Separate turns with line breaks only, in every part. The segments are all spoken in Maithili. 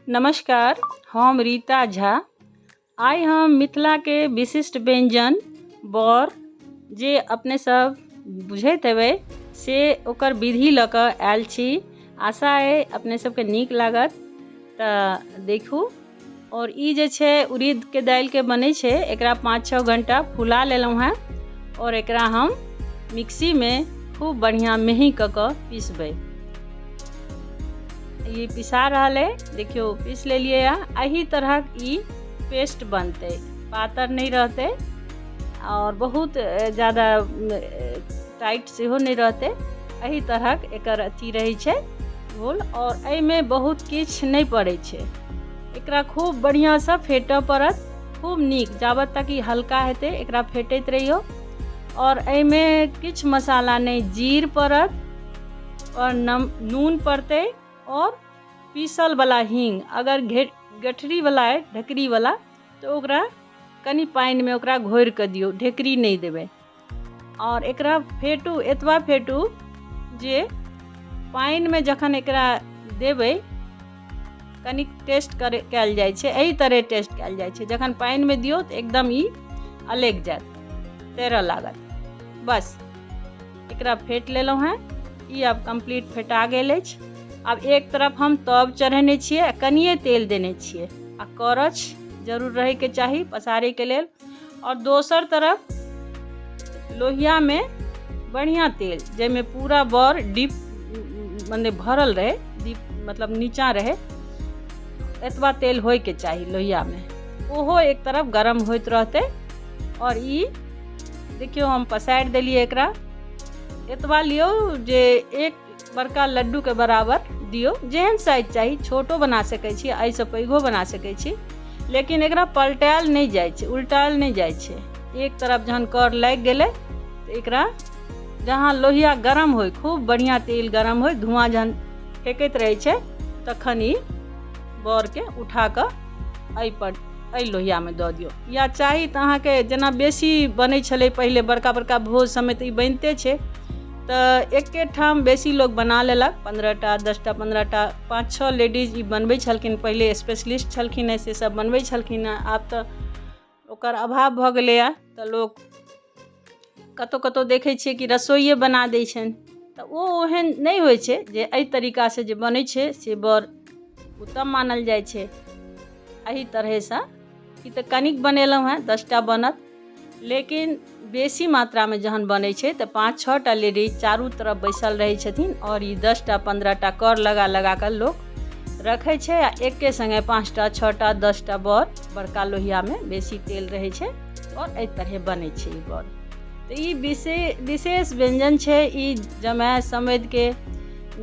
नमस्कार, हम रीता झा। आइ हम मिथिलाके विशिष्ट व्यञ्जन बड़, जे अपने सब बुझैत हेबै, से ओकर विधि लऽ कऽ आयल छी। आशा अइ अपने सबके नीक लागत। तऽ देखू, आओर ई जे छै उड़ीदके दालिके बनै छै। एकरा 5-6 घण्टा फुला लेलहुँ हेँ आओर एकरा हम मिक्सीमे खूब बढ़िआँ मेही कऽ कऽ पिसबै। ई पिसा रहल अइ, देखियौ, पीस लेलियै। एहि तरहक ई पेस्ट बनतै, पातर नहि रहतै आओर बहुत ज्यादा टाइट सेहो नहि रहतै। एहि तरहक एकर अथी रहै छै घोल। आओर एहिमे बहुत किछु नहि पड़ै छै। एकरा खूब बढ़िआँसँ फेटऽ पड़त, खूब नीक। जाबत तक ई हल्का हेतै, एकरा फेटैत रहियौ। आओर एहिमे किछु मसाला नहि, जीर पड़त आओर नम नून पड़तै आओर पीसलवला हींग। अगर गठरीवला अइ, ढकरीवला, तऽ ओकरा कनि पानिमे ओकरा घोरि कऽ दियौ, ढेकरी नहि देबै। आओर एकरा फेटू, एतबा फेटू जे पानिमे जखन एकरा देबै, कनिक टेस्ट करे कयल जाइ छै, एहि तरहे टेस्ट कयल जाइ छै। जखन पानिमे दियौ तऽ एकदम ई अलगि जायत, तैरऽ लागत। बस, एकरा फेट लेलहुँ हेँ। ई आब कम्प्लीट फेटा गेल अछि। आब एक तरफ हम तब चढ़ेने छियै आ कनिए तेल देने छियै आ करछ जरूर रहैके चाही पसारैके लेल। आओर दोसर तरफ लोहियामे बढ़िआँ तेल, जाहिमे पूरा बड़ डीप मने भरल रहै, डीप मतलब नीचाँ रहै, एतबा तेल होइके चाही लोहियामे। ओहो एक तरफ गरम होइत रहतै। आओर ई देखियौ, हम पसारि देलियै एकरा। एतबा लियौ जे एक बड़का लड्डूके बराबर दियौ। जेहन साइज चाही, छोटो बना सकै छी, एहिसँ पैघो बना सकै छी, लेकिन एकरा पलटायल नहि जाइ छै, उल्टायल नहि जाइ छै। एक तरफ जहन कर लागि गेलै तऽ एकरा जहाँ लोहिया गरम होइ, खूब बढ़िआँ तेल गरम होइ, धुआँ जहन फेकैत रहै छै, तखन ई बड़के उठा कऽ एहिपर, एहि लोहियामे दऽ दियौ। या चाही तऽ अहाँके जेना बेसी बनै छलै पहिले बड़का बड़का भोज सबमे तऽ ई बनिते छै, तऽ एकेठाम बेसी लोक बना लेलक, 15टा, 10टा, 15टा, 5-6 लेडीज ई बनबै छलखिन पहिले। स्पेशलिस्ट छलखिन हेँ, से सब बनबै छलखिन हेँ। आब तऽ ओकर अभाव भऽ गेलैए, तऽ लोक कतहु कतहु देखै छियै कि रसोइए बना दै छनि, तऽ ओ ओहन नहि होइ छै। जे एहि तरीकासँ जे बनै छै से बड़ उत्तम मानल जाइ छै। एहि तरहेसँ ई तऽ कनिक बनेलहुँ हेँ, 10टा बनत, लेकिन बेसी मात्रामे जहन बनै छै तऽ 5-6टा लेडीज चारू तरफ बैसल रहै छथिन आओर ई 10टा 15टा कर लगा लगा कऽ लोक रखै छै आ एके सङ्गे 5टा, 6टा, 10टा बड़ बड़का लोहियामे बेसी तेल रहै छै आओर एहि तरहे बनै छै ई बड़। तऽ ई विशेष व्यञ्जन छै। ई जमाय समधिके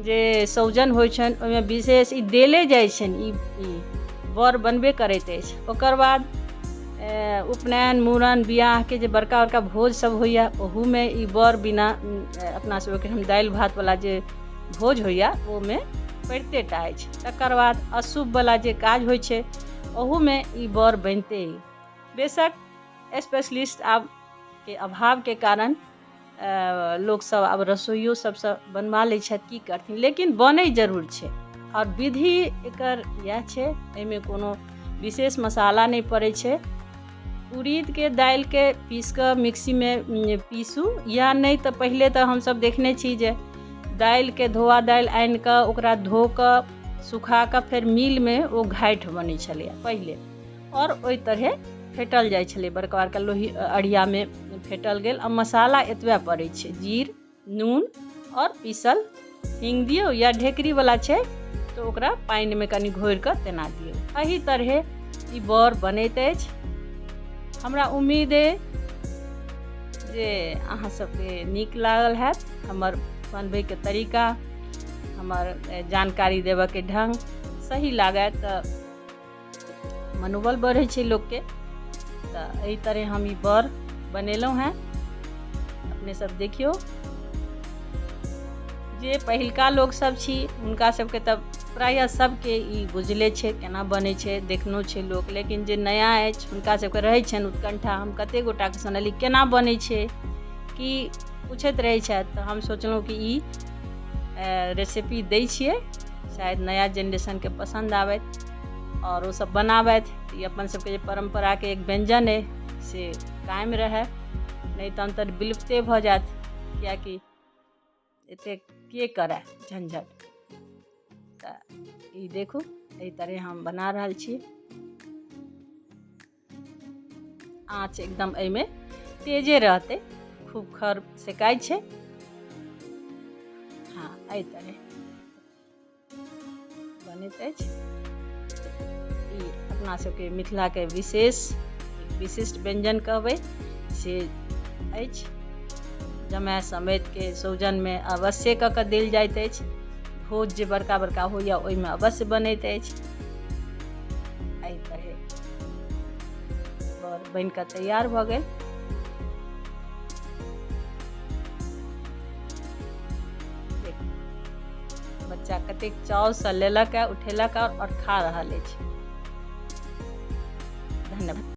जे सौजन होइ छनि, ओहिमे विशेष ई देले जाइ छनि। ई बड़ बनबे करैत अछि। ओकर बाद उपनयन, मूड़न, बियाहके जे बड़का बड़का भोज सब होइए, ओहूमे ई बड़ बिना अपना सबके हम दालि भातवला जे भोज होइए, ओहिमे पड़िते टा अछि। तकर बाद अशुभवला जे काज होइ छै, ओहूमे ई बड़ बनिते अइ। बेशक स्पेशलिस्ट आबके अभावके कारण लोकसभ आब रसोइयो सभसँ बनबा लै छथि, की करथिन, लेकिन बनै जरूर छै। आओर विधि एकर इएह छै। एहिमे कोनो विशेष मसाला नहि पड़ै छै। उड़ीदके दालिके पीस कऽ मिक्सीमे पीसू, या नहि तऽ पहिले तऽ हमसभ देखने छी जे दालिके, धोआ दालि आनि कऽ, ओकरा धो कऽ, सुखा कऽ, फेर मिलमे ओ घाटि बनै छलैए पहिले आओर ओहि तरहे फेटल जाइ छलै। बड़का बड़का लोही अढ़ियामे फेटल गेल। आ मसाला एतबे पड़ै छै, जीर, नून आओर पीसल हींग दियौ, या ढेकरीवला छै तऽ ओकरा पानिमे कनि घोरि कऽ तेना दियौ। एहि तरहे ई बड़ बनैत अछि। हमरा उम्मीद अइ जे अहाँ सबके नीक लागल हैत हमर बनबैके तरीका, हमर जानकारी देबऽके ढङ्ग सही लागय तऽ मनोबल बढ़ै छै लोकके। तऽ एहि तरहे हम ई बड़ बनेलहुँ हेँ। अपने सब देखियौ, जे पहिलका लोकसभ छी हुनका सबके तऽ प्रायः सबके ई बुझले छै केना बनै छै, देखनो छै लोक, लेकिन जे नया अछि हुनका सबके रहै छनि उत्कण्ठा। हम कते गोटाके सुनलियै, केना बनै छै की पूछैत रहै छथि। तऽ हम सोचलहुँ कि ई रेसिपी दै छियै, शायद नया जेनरेशनके पसन्द आबैत। आओर ओसभ बनाबथि। ई अपन सबके जे परम्पराके एक व्यञ्जन अइ से कायम रहए, नहि तहन तऽ विलुप्ते भऽ जायत, किएकि एतेक के करए झंझट। तऽ ई देखू, एहि तरहे हम बना रहल छी। आँच एकदम एहिमे तेजे रहतै, खूब खर सेकाइ छै। हँ, एहि तरहे बनैत अछि। ई अपना सबके मिथिलाके विशेष विशिष्ट व्यञ्जन कहबै से अछि। जमाय समेतके सौजनमे अवश्ये कऽ कऽ देल जाइत अछि। भोज जे बड़का बड़का होइए ओहिमे अवश्य बनैत अछि। एहि तरहे बड़ बनि कऽ तैयार भऽ गेल। बच्चा कतेक चावसँ लेलक, उठेलक आओर खा रहल अछि। धन्यवाद।